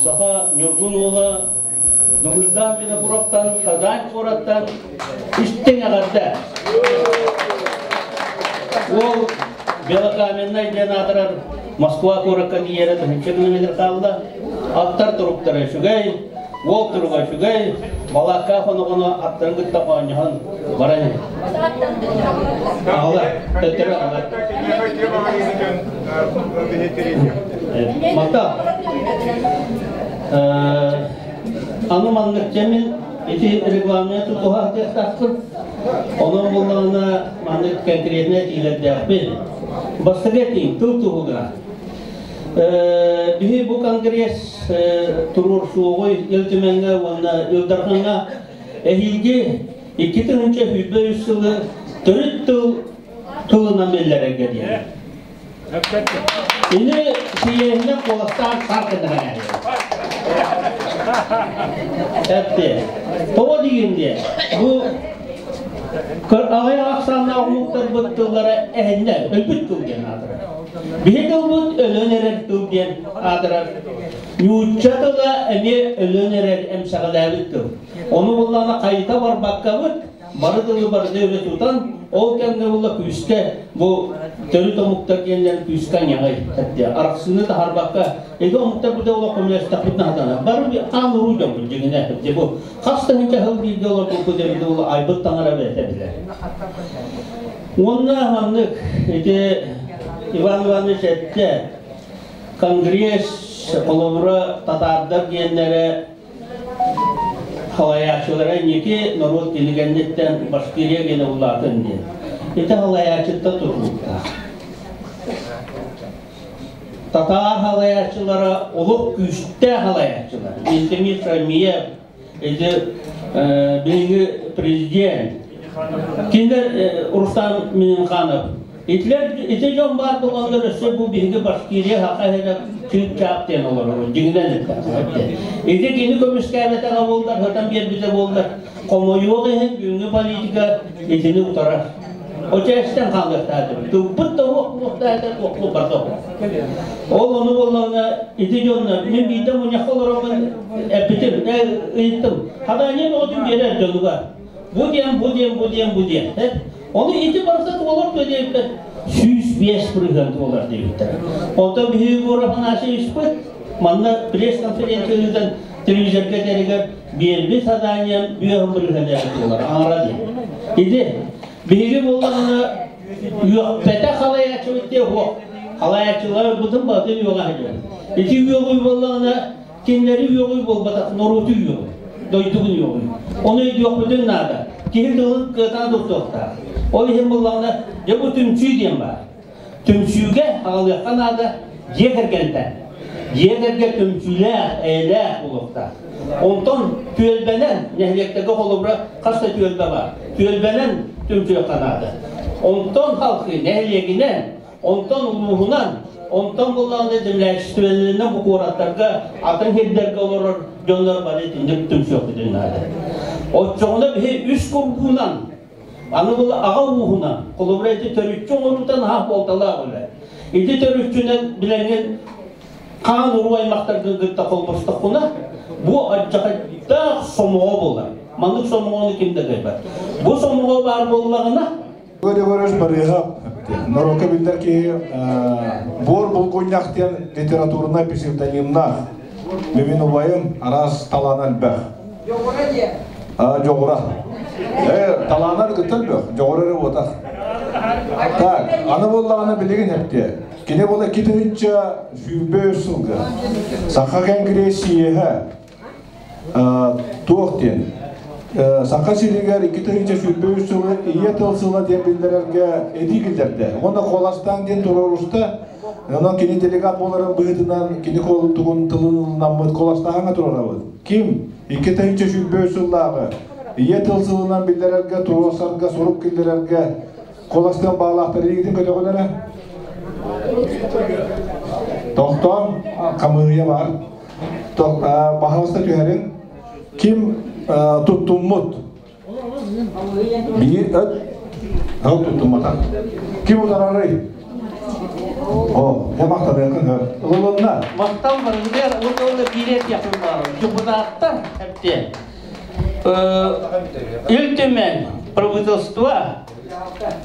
Саха Ньургун уола Дугуйдаан Винокуровтан Казань куораттан истиҥ эҕэрдэ! Уол Белокаменнай диэн аатырар Москва куоракка тиийэрэ тыһыынча километр хаалла. Аттар туруктара үчүгэй, уол туруга үчүгэй, балаакка хоно-хоно аттарын кытта хоонньоһон баран иһэр. Аҕалар, төттөрү аҕалар. Мата аны маннык дьэмин ити регламент тутуһа сатыахтаахпын. Онон буллаҕына маннык конкретно этиилэрдээхпин. Бастакы этиим тыл туһугар. Биһи бу конгресс туруорсуоҕуй Ил Түмэҥҥэ уонна Ил Дархаҥҥа эһиилги 2023 сылы төрүт тыл тылынан биллэрэргэ диэн. Ини сийиэһинэн куоластаан сар гыннаран Эппи. Тоҕо диигин диэ? Бу аҕыйах ахсааннаах омуктарбыт тыллара эһиннэ, өлбүт тыл диэн аатырар. Биһи тылбыт өлөн эрэр тыл диэн аатырар. Нуучча тыла эмиэ өлөн эрэр эмсэҕэлээбит тыл. Ону буллаҕына хайыта барбаккабыт бары тылы барыта өрө тутан, ол кэмҥэ буолла күүскэ бу төрүт омуктар диэннэр күүскэ анньаҕай эттэ. Арахсыыны таһарбакка, эги омуктар бу олох көмөлөстөхпүт наһатана. Бары хаан уруу дьоммут дьиҥинэ дьэ бу хас тыһыынча сыл бииргэ олорбуппут эбит ол айбыт таҥара бэйэтэ билэр. Уонна маннык ити Иван Иванович эттэ, Конгресс холобура татаардар диэннэрэ Халайааччылара инники норуот кинигэнниттэн Башкирия генэ улаатын диэн. Ити халайааччыттан тутулуктаах. Татаар халайааччылара олох күүстээх халайааччылар. Минтимир Шаймиев, ити билиҥҥи президент. Кинилэр Рустам Минниханов Итилэр ити дьон баар буоланнар өссө бу биһиги Башкирия саха иһинэ чыып-чаап диэн олоробут, дьиҥинэн эттэххэ. Ити кини көмүскээбэтэҕэ буоллар, сытан биэрбитэ буоллар, хомойуох иһин бүгүҥҥү политика итини утарар. Очээстэн хаалыахтаах Тылбыт да уох буолуохтаах этэ, туохпут барда уох. Ол ону буоллаҕына ити дьоннор, мин биирдэ мунньахха олороммун эппитим, ыйыттым. Хадание бөҕөтүн биэрэр дьонугар. Бу диэн, бу диэн, бу диэн, бу диэн. Ону ити барыта туолар дуо диэбиппэр, 105% туолар диэбиттэр. Онтон биһиги Егор Афанасьевичпыт манна пресс-конференция ыытан телевизорга этэригэр биэрбит заданием бүөһүн бырыһыан эрэ туолар, аҥара диэн. Ити биһиги буоллаҕына үөхпэтэ халайааччыбыт диэ суох. Халайааччыларбытын барытын үөҕэ сылдьабыт. Ити үөҕүү буоллаҕына Кинилэри үөҕүү буолбатах, норуоту үөҕүү, дойдугун үөҕүү. Ону өйдүөхпүтүн наада. Киһи тылын кыатаан туттуохтаах. Ол иһин буллаҕына, дьэ бу түмсүү диэн баар. Түмсүүгэ аҕалыахха наада дьиэ кэргэнтэн. Дьиэ кэргэн түмсүүлээх, эйэлээх буолуохтаах. Онтон түөлбэнэн, нэһилиэктэргэ холобура хас да түөлбэ баар. Түөлбэнэн түмсүөххэ наада. Онтон халкы нэһилиэгинэн Онтон улууһунан, онтон буллаҕына землячестволарынан бу куораттарга, атын сирдэргэ олорор дьоннор бары итинник түмсүөхпүтүн наада. Оччоҕуна биһи үс кургуунан, аны бұл аҕа ууһунан, холобура ити төрүччү оҥоруутан аһа буолталаах үлэ. Ити төрүччүнэн билэҥҥин хаан уруу аймахтаргын кытта холбостоххуна, бу алдьархайдаах сомоҕо буолар. Маннык сомоҕону ким да кыайбат. Бу сомоҕо баар буоллаҕына, Григорьевич Барыыһап, норуокка биллэр киһи Буор Булгунньах диэн литературнай псевдонимнаах. Мин убайым араас талаана элбэх. Дьоҕура диэн. Дьоҕура. Талаана кытта элбэх, дьоҕура эрэ буотах. Так, аны буоллаҕына билигин эптиэ. Кини буола 2023 сылга Саха Кэнгириэс съеһэ Туох диэн Саха сиригэр 2023 сылы Ийэ тыл сыла диэн биллэрэргэ этии киллэрдэ. Уонна куоластаан диэн туруоруста. Онон кини делегат буоларын быһыытынан кини тугун тылын ылынаммыт куоластааһыҥҥа туруорабыт. Ким 2023 сыллааҕы Ийэ тыл сылынан биллэрэргэ туруорсарга сурук киллэрэргэ куоластыан баалаахтар илиитин көтөҕүлэрэ. Тохтоон хамыыһыйа баар. Баһаалыста түһэриҥ. Ким туттуммут? Биир ыт. Ол туттумматах. Ким утарарый? О, я махтаныаххын өр. Ылылынна. Махтал барыгытыгар уонна биир этиэхпин баҕарабын. Депутаттар эптиэн. Ил Түмэн, правительство,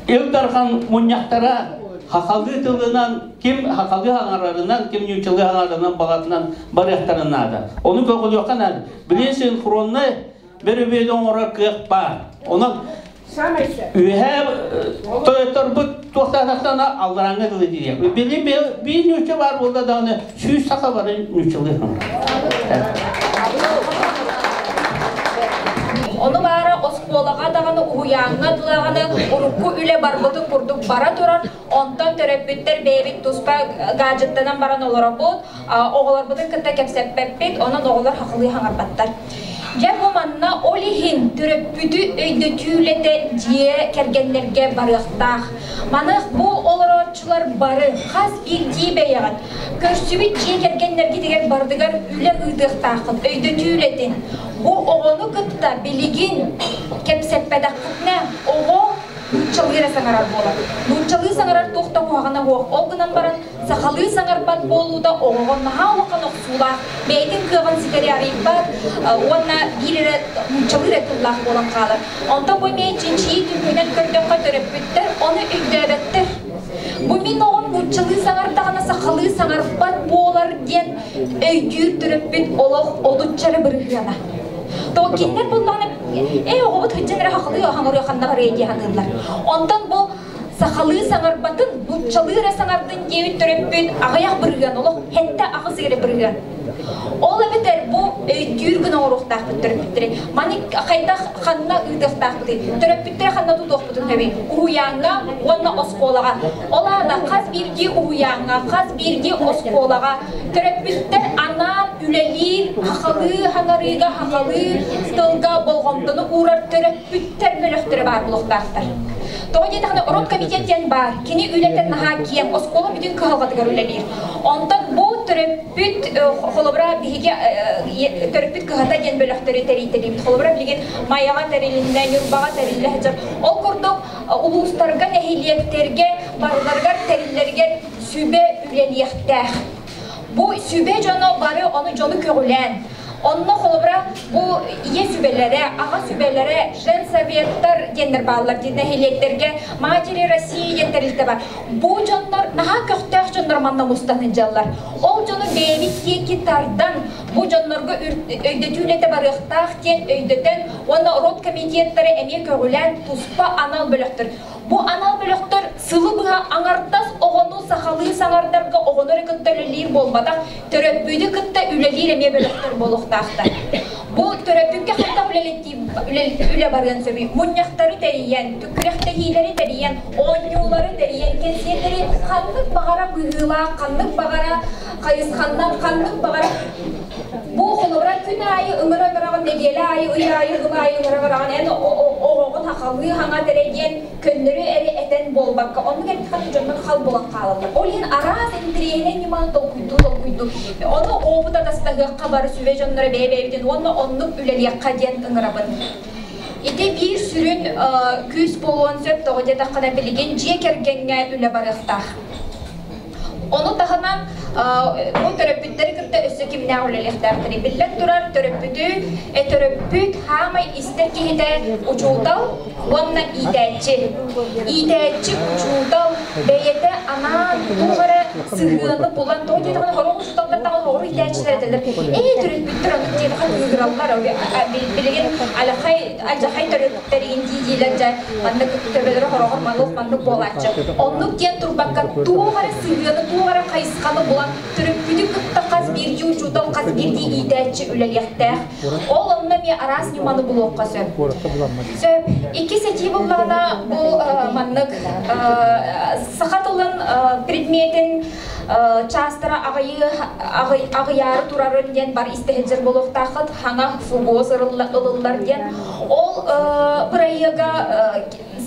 Ил Дархан мунньахтара хахалыы тылынан ким хахалыы хаҥарарынан, ким ньуучалыы хаҥарарынан баҕатынан барыахтарын наада. Ону көҕүлүөххэ наада. Билигин синхроннай бөрөбүөдү оҥорор кыах баар. Онон үөһээ тойотторбут туохтаатахтана алларааҥҥа дылы дириэх. Билигин биир ньууча баар буолла даҕаны 100 саха бары ньуучалыы хаҥарар. Ону баара оскуолаҕа даҕаны, уһуйааҥҥа даҕаны урукку үлэ барбытын курдук бара турар. Онтон төрөппүттэр бэйэбит туспа гаджеттанан баран олоробут, оҕолорбутун кытта кэпсэппэппит, онон оҕолор хахылыы хаҥарбаттар. Дьэ бу манна ол иһин төрөппүтү өйдөтүү үлэтэ дьиэ кэргэннэргэ барыахтаах. Маных бу олорооччулар бары хас биирдии бэйэҕит көрсүбүт дьиэ кэргэннэргитигэр барытыгар үлэ ыытыахтааххыт, өйдөтүү үлэтин. Бу оҕону кытта билигин кэпсэппэтэххитинэ оҕо нууччалыы эрэ саҥарар буолар. Нууччалыы саҥарар туох да куһаҕана суох. Ол гынан баран сахалыы саҥарбат буолуута оҕоҕо наһаа улахан охсуулаах, бэйэтин кыаҕын ситэри арыйбат уонна биир эрэ нууччалыы эрэ тыллаах буолан хаалар. Онтон бу эмиэ чинчийии түмүгүнэн көрдөххө төрөппүттэр ону өйдөөбөттөр. Бу мин оҕом нууччалыы саҥардаҕына сахалыы саҥарбат буолар диэн өйдүүр төрөппүт олох отучча эрэ бырыһыана. То кинилэр буоллаҕына ээ оҕобут сылдьан эрэ сахалыы хаҥырыа ханна барыа дии саныыллар. Онтон бу сахалыы саҥарбатын, нууччалыы эрэ саҥардын диэбит төрөппүт аҕыйах бырыһыан, олох сэттэ аҕыс эрэ бырыһыан. Ол эбэтэр бу өйдүүр гына оҥоруохтаахпыт төрөппүттэри. Маны хайдах ханна ыытыахтаахпытый? Төрөппүттэри ханна тутуохпутун сөбүй? Уһуйааҥҥа уонна оскуолаҕа. Ол аата хас биирдии уһуйааҥҥа, хас биирдии оскуолаҕа төрөппүттэр анаан үлэлиир, хахалыы хаҥарыыга, хахалыы тылга болҕомтону уурар төрөппүттэр бөлөхтөрө баар буолуохтаахтар. Тоҕо диэтэххинэ, род комитет диэн баар. Кини үлэтэ наһаа киэҥ, оскуола бүтүн кыһалҕатыгар үлэлиир. Онтон бу төрөппүт, холобура, биһиги төрөппүт кыһата диэн бөлөхтөрү тэрийтэлиибит. Холобура, билигин Майаҕа тэрилиннэ, Ньурбаҕа тэриллэ сылдьар. Ол курдук улуустарга, нэһилиэктэргэ барыларыгар тэриллэригэр сүбэ үлэлиэхтээх. Бу сүбэ дьоно бары ону дьону көҕүлээн, онно холобура бу ийэ сүбэлэрэ, аҕа сүбэлэрэ, женсоветтар диэннэр бааллар дии нэһилиэктэргэ Матери России диэн тэрилтэ бар. Бу дьоннор наһаа көхтөөх дьоннор манна мустан сылдьаллар. Ол дьону бэйэбит диэки тардан, бу дьоннорго өйдөтүү үлэтэ барыахтаах диэн өйдөтөн уонна род комитеттары эмиэ көҕүлээн туспа анал бөлөхтөр. Бу анал бөлөхтөр сылы быһа аҥардас оҕону сахалыы саҥардарга оҕону эрэ кытта үлэлиир буолбатах, төрөппүтү кытта үлэлиир эмиэ бөлөхтөр буолуохтаахтар. Бу төрөппүккэ хайдах үлэ барыан сөбүй? Мунньахтары тэрийэн, күрэхтэһиилэри тэрийэн, оонньуулары тэрийэн, кэнсиэрдэри ханнык баҕара быһыылаах, ханнык баҕара хайысханнан, ханнык баҕара бу холобура күн аайы ыҥыра-ыҥыраҕын, нэдиэлэ аайы, ый аайы, ыл аайы ыҥыра-ыҥыраҕын эн оҕоҕун хахалыы хаҥа эрэ диэн көннөрү эрэ этэн буолбакка, оннук эттэххинэ дьоннор хал буолан хаалаллар. Ол иһин араас интэриэһинэй ньыманы толкуйдуу-толкуйдуу, ону опыт атастаһыахха бары сүбэ дьонноро бэйэ-бэйэбитин уонна оннук үлэлиэххэ диэн ыҥырабын. Ити биир сүрүн күүс буолуон сөп, тоҕо диэтэххинэ билигин дьиэ кэргэҥҥэ үлэ барыахтаах. Ону таһынан бу төрөппүттэри кытта өссө кимнээх үлэлиэхтээхтэрий? Биллэн турар, төрөппүтү, төрөппүт хаамай истэр киһитэ учуутал уонна иитээччи. Иитээччи, учуутал бэйэтэ анаан туох эрэ сыһыаны булан, тоҕо диэтэххинэ сорох учууталлар даҕаны оҕолору иитээччилэр этэллэр. Ээ, төрөппүттэр оннук диэтэххэ кыыһыраллар. Билигин алахай алдьархай төрөппүттэригин дии-диилэр дьэ маннык төбөлөрө хороҕор маннык маннык буолааччы. Оннук диэн турбакка туох эрэ сыһыаны, туох эрэ хайысханы булан төрөппүтү кытта хас биирдии учуутал, хас биирдии иитээччи үлэлиэхтээх. Ол онно эмиэ араас ньыманы булуохха сөп. Сөп. Иккис этии буллаҕына бу маннык саха тылын предметин чаастара аҕыйаары турарын диэн бар истэһилдьэр буолуохтааххыт хаҥа ФУГОС ылыллар диэн ол бырайыага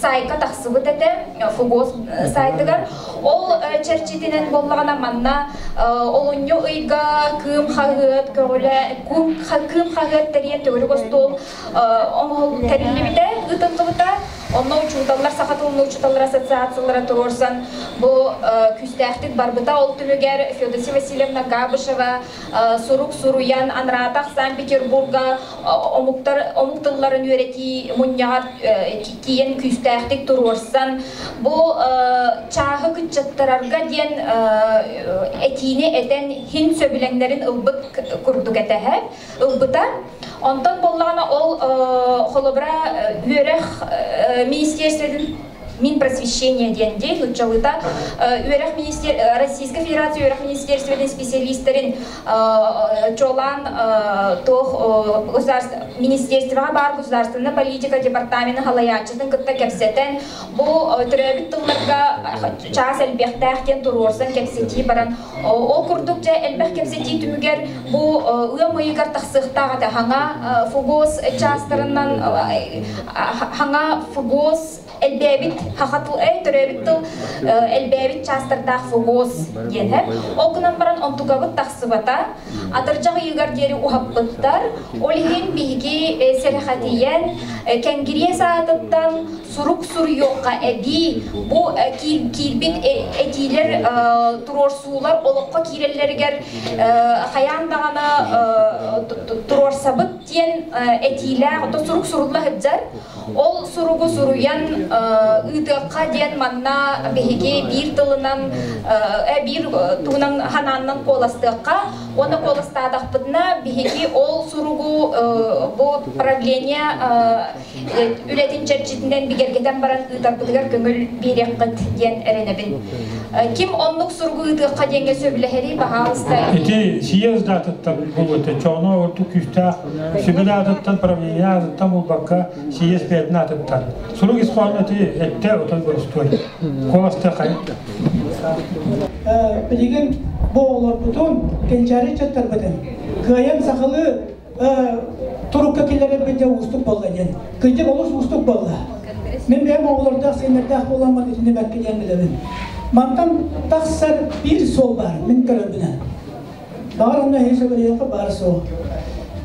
сайтка тахсыбыт этэ ФУГОС сайтыгар ол чэрчитинэн буоллаҕына манна олунньу ыйга Кыым хаһыат көҕүлэ Кыым хаһыат тэрийэн төгүрүк остуол оҥоһул тэриллибитэ ыытыллыбыта. Онно учууталлар, саха тылын учууталлар ассоциациялара туруорсан бу күүстээхтик барбыта. Ол түмүгэр Феодосия Васильевна Габышева сурук суруйан анраатах Санкт-Петербурга омуктар омук тылларын үөрэтии мунньаҕар тиийэн күүстээхтик туруорсан бу чааһы кыччаттарарга диэн этиини этэн хин сөбүлэҥнэрин ылбыт курдук этэһэ ылбыта. Онтон буоллаҕына ол холобура үөрэх министерствотын Минпросвещение диэн дии нуччалыыта үөрэх министер Российскай Федерация үөрэх министерствотын специалистэрин чуолаан туох министерствоҕа баар государственная политика департамена халайааччытын кытта кэпсэтэн бу төрөөбүт тылларга чаас элбэхтээх диэн туруорсан кэпсэтии баран ол курдук дьэ элбэх кэпсэтии түмүгэр бу ыам ыйыгар тахсыахтаах этэ хаҥа ФГОС чаастарынан хаҥа ФГОС элбээбит хаха тыл төрөөбүт тыл элбээбит чаастардаах ФГОС диэн ол гынан баран онтукабыт тахсыбата атырдьах ыйыгар диэри уһаппыттар ол иһин биһиги сэрэхэтийэн кэнгириэс аатыттан сурук суруйуохха эбии бу киирбит этиилэр туруорсуулар олоххо киирэллэригэр хайаан даҕаны туруорсабыт диэн этиилээх ото сурук сурулла сылдьар ол суругу суруйан ыытыахха диэн манна биһиги биир тылынан биир тугунан ханааннан куоластыахха уонна куоластаатахпытына биһиги ол суругу бу правление үлэтин чэрчитинэн бигэргэтэн баран ыытарбытыгар көҥүл биэриэххит диэн эрэнэбин. Ким оннук суругу ыытыахха диэҥҥэ сөбүлэһэрий, баһаалыста. Ити съезд датыттан булуота чооно ордук күүстээх сүбэ датыттан правление аатыттан булбакка съезд бэйэтин аатыттан. Сурук ис хоһооно ити эттэ отой боростуой. Куоластыаххай. Билигин бу оҕолорбутун, кэнчээри ыччаттарбытын кыайан сахалыы турукка киллэрэрбит дьэ уустук буолла диэн. Кырдьык олус уустук буолла. Мин бэйэм оҕолордоох, сиэннэрдээх буоламмын итини бэркэ диэн билэбин. Мантан тахсар биир суол баар, мин көрөрбүнэн. Баҕар онно эһиги сөбүлэһиэххэ баар суол.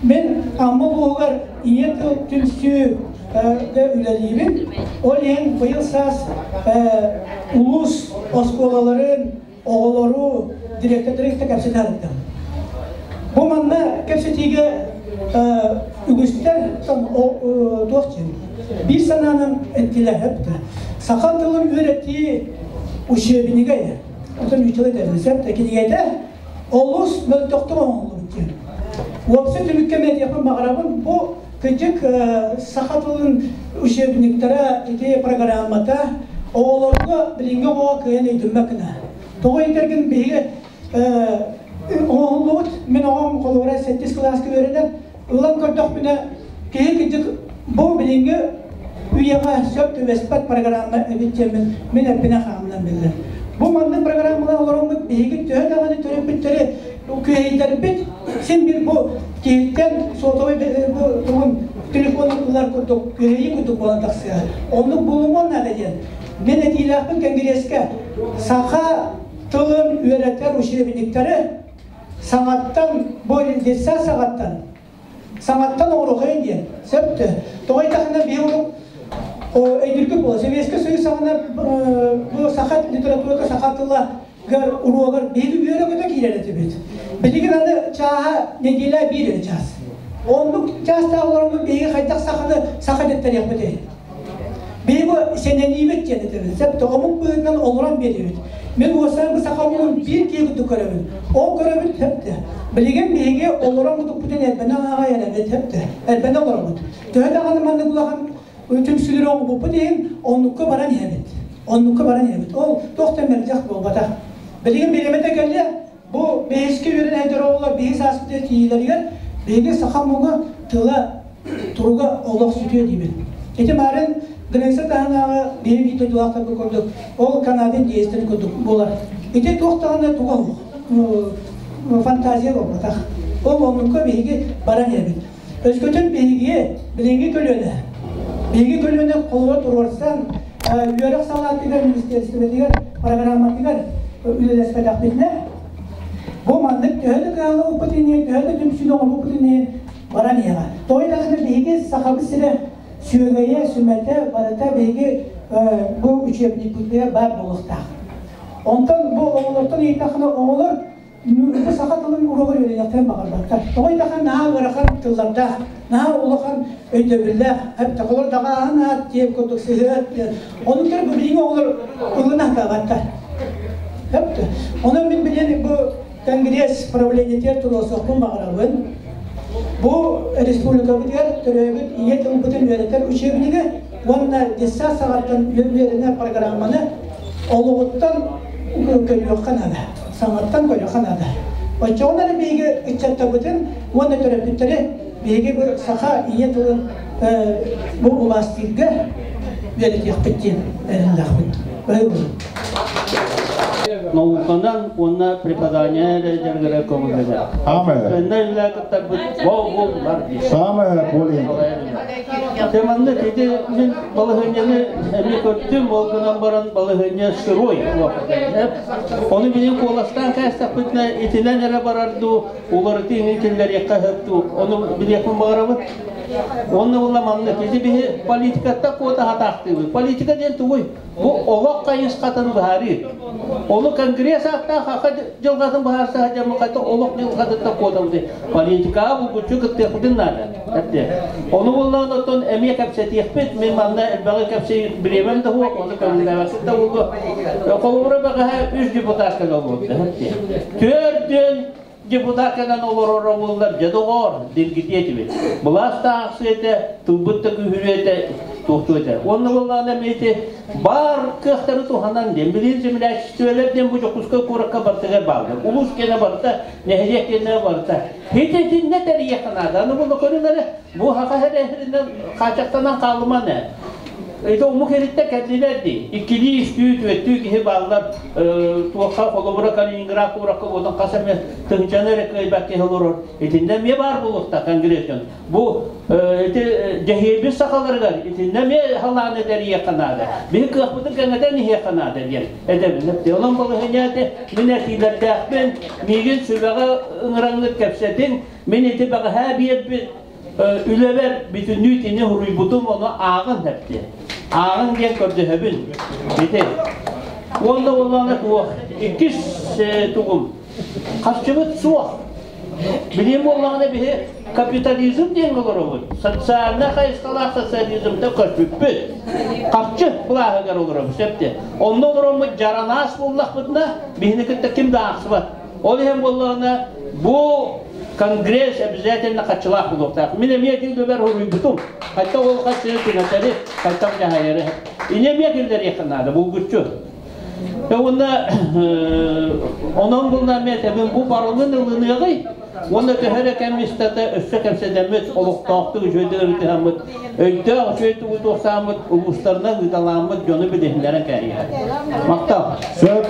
Мин Амма улууһугар Ийэ тыл түмсүү үлэлиибин. Ол иһин быйыл саас улуус оскуолаларын оҕолору дириэктэрдэри кытта кэпсэтэ сырыттым. Бу манна кэпсэтиигэ үгүстэр туох диэн биир санаанан эттилэр эптэ. Саха тылын үөрэтии учебнига отон үчүгэй этэрин сөп кинигэтэ олус мөлтөхтүк оҥоһуллубут диэн. Уопсай түмүккэ мэтиэхпин баҕарабын бу кырдьык саха тылын учебниктара ити программата оҕолорго билиҥҥи оҕоҕо кыайан өйдөммөт гына. Тоҕо этэргин биһиги оҥоһуллубут мин оҕом холобура сэттис кылааска үөрэнэр ылан көрдөхпүнэ киһи кырдьык бу билиҥҥи үйэҕэ сөп түбэспэт программа эбит диэммин мин эппинэ хаамынан биллэр. Бу маннык программалар олороммут биһиги төһө даҕаны төрөппүттэри күһэйдэрбит син бир бу киһиттэн сотовый бу тугун телефонун ылар курдук күһэйии курдук буолан тахсыа. Оннук буолумуон наада диэн. Мин этиилээхпин кэнгириэскэ саха тылын үөрэтэр учебниктары саҥаттан бу детсад саҕаттан саҥаттан оҥоруохайын диэн сөптө. Тоҕо диэтэххинэ биһи урут өйдүүргүт буолла. Сэбиэскэй Союз саҕана бу саха литературата саха тыла гар уруогар биһиги үөрэ-көтө киирэр этибит. Билигин аны чааһа неделя биир эрэ чаас. Оннук чаастаах олороммут биһиги хайдах саханы саха дэттэриэхпитий? Биһиги бу сэнэниибит диэн этэбит. Сөптө омук быһыытынан олорон биэрэбит. Мин уосайбы саха омугун биир киһи курдук көрөбүн. Ол көрөбүт сөптө. Билигин биһиги олорон мутукпутун эрбэнэ ааҕай эрэбит сөптө. Эрбэнэ олоробут. Төһө даҕаны маннык улахан түмсүүлэри оҥорбуппут иһин оннукка баран иһэбит. Оннукка баран иһэбит. Ол туох да мэлдьэх буолбатах. Билигин бириэмэтэ кэллэ. Бу биһиги үөрэнэ сылдьар оҕолор биһи сааспытыгар тиийиилэригэр биһиги саха омуга тыла туруга олох сүтүө диибин. Ити марын Греция таһынааҕы биһи биир дойдулаахтарбыт курдук ол Канадын диэстэрин курдук буолар. Ити туох даҕаны туга фантазия буолбатах. Ол оннукка биһиги баран иһэбит. Өскөтүн биһиги билиҥҥи көлүөнэ, биһиги көлүөнэ холура туруорсан, үөрэх салаатыгар, министиэристибэтигэр, программатыгар үлэлэспэтэхпитинэ, бу маннык төһө да кыаллыбыппыт иһин, төһө да түмсүүнү оҥорбуппут иһин баран иһэҕэ. Тоҕо диэтэххинэ биһиги Сахабыт сирэ сүөгэйэ, сүмэтэ барыта биһиги бу учебникпытыгар баар буолуохтаах. Онтон бу оҕолортон ыйыттаххына, оҕолор бу саха тылын уруогар үөрэниэхтэрин баҕарбаттар. Тоҕо диэтэххэ, наһаа ыарахан тыллардаах, наһаа улахан өйдөбүллээх, оҕолор даҕааһын аат диэн курдук сыһыат диэн. Оннуктар бу билиҥҥи оҕолор ылына сатаабаттар. Онон мин билиэн бу Конгресс правлениетыгар туруорсуохпун баҕарабын. Бу республикабытыгар төрөөбүт ийэ тылбытын үөрэтэр учебнигы уонна детсад саҕаттан үөрэнэр программаны олоҕуттан көрүөххэ наада, саҥаттан көрүөххэ наада. Оччоҕуна эрэ биһиги ыччаттарбытын уонна төрөппүттэри биһиги бу саха ийэ тылын бу убаастыырга үөрэтиэхпит диэн эрэллээхпин. Науканан уонна преподавание эрэ дьарыгыра көҥүллэнэр. Самое. Үлэ кыттарбыт бол-бол бар дии. Самое более. Те манна ити мин балаһыанньаны эмиэ көрдүм, ол гынан баран балаһыанньа сырой. Ону билин куоластаан кээстэхпитинэ итинэн эрэ барар дуу, уларытыы иҥин киллэриэххэ сөп дуу, ону билиэхпин баҕарабын. Онно буолла маннык, ити биһи политикаттан куота хатаахтыыбыт. Политика диэн тугуй? Бу олох хайысхатын быһаарыы. Ону Конгресс ааттаах хаха дьылҕатын быһаарса сылдьаммыт хайта олох дьылҕатыттан куотабыт. Политикаҕа булгуччу кыттыахпытын наада. Ону буоллаҕына оттон эмиэ кэпсэтиэхпит. Мин манна элбэҕи кэпсии бириэмэм да суох, ону көҥүллээбэккит да буолуо. Холобура бэҕэһээ үс депутат кэлэ олордо. Төрдүөн депутат кэлэн олороро буоллар, дьэ доҕоор, диргитиэ этибит. Былаас да аахсыа этэ, тылбыт да күүһүрүө этэ, туохтуо этэ. Уонна буоллаҕына эмиэ ити баар кыахтары туһанан диэн, билигин землячестволар диэн бу Дьокуускай куоракка барытыгар бааллар. Улуус киэнэ барыта, нэһилиэк киэнэ барыта. Ити итиннэ тэрийиэххэ наада. Аны буолла көрүҥ эрэ, бу саха сиринэн хааччахтанан хаалыман ээ. Ити омук ириттэ кэллилэр дии. Иккилии, үстүү, түөртүү киһи бааллар. Туохха холобура Калининград куоракка буолан хас эмэ тыһыынчаны эрэ кыайбат киһи олорор. Итиннэ эмиэ баар буолуохтаах конгресс дьон. Бу ити дьэһиэбит сахаларыгар итиннэ эмиэ халааны тэрийиэххэ наада. Биһи кыахпытын кэҥэтэн иһиэххэ наада диэн этэбин. Онон балаһыанньа мин этиилэрдээхпин, миигин сүбэҕэ ыҥыраҥҥыт кэпсэтиҥ. Мин ити бэҕэһээ биэрбит үлэбэр бүтүннүү итини суруйбутум, ону ааҕын хэпти. Ааҕын диэн көрдөһөбүн. Ити. Уонна буоллаҕына туох. Иккис тугум. Харчыбыт суох. Билиэн буоллаҕына биһи капитализм диэн олоробут. Социальнай хайысхалаах социализмта көрбүппүт. Харчы былааһыгар олоробут, сөп Онно олороммут дьаранаас буоллахпытына, биһини кытта ким да аахсыбат. Ол иһин буоллаҕына, бу Конгресс обязательно хаччылаах буолуохтаах. Мин эмиэ ити үлэбэр суруйбутум. Хайта ол хаччыны түҥэтэри, хайтах дьаһайары. Ини эмиэ киллэриэххэ наада, булгуччу. Уонна онон булна эмиэ этэбин, бу барылын ылыныаҕый, уонна төһө эрэ кэм истата өссө кэпсэтэммит, олохтоохтук үчүгэйдик ырытыһаммыт, өйдөөх үчүгэй тугу туохтааммыт, улуустарынан ыыталааммыт дьону билиһиннэрэн кээриэхэ. Махтал. Сөп.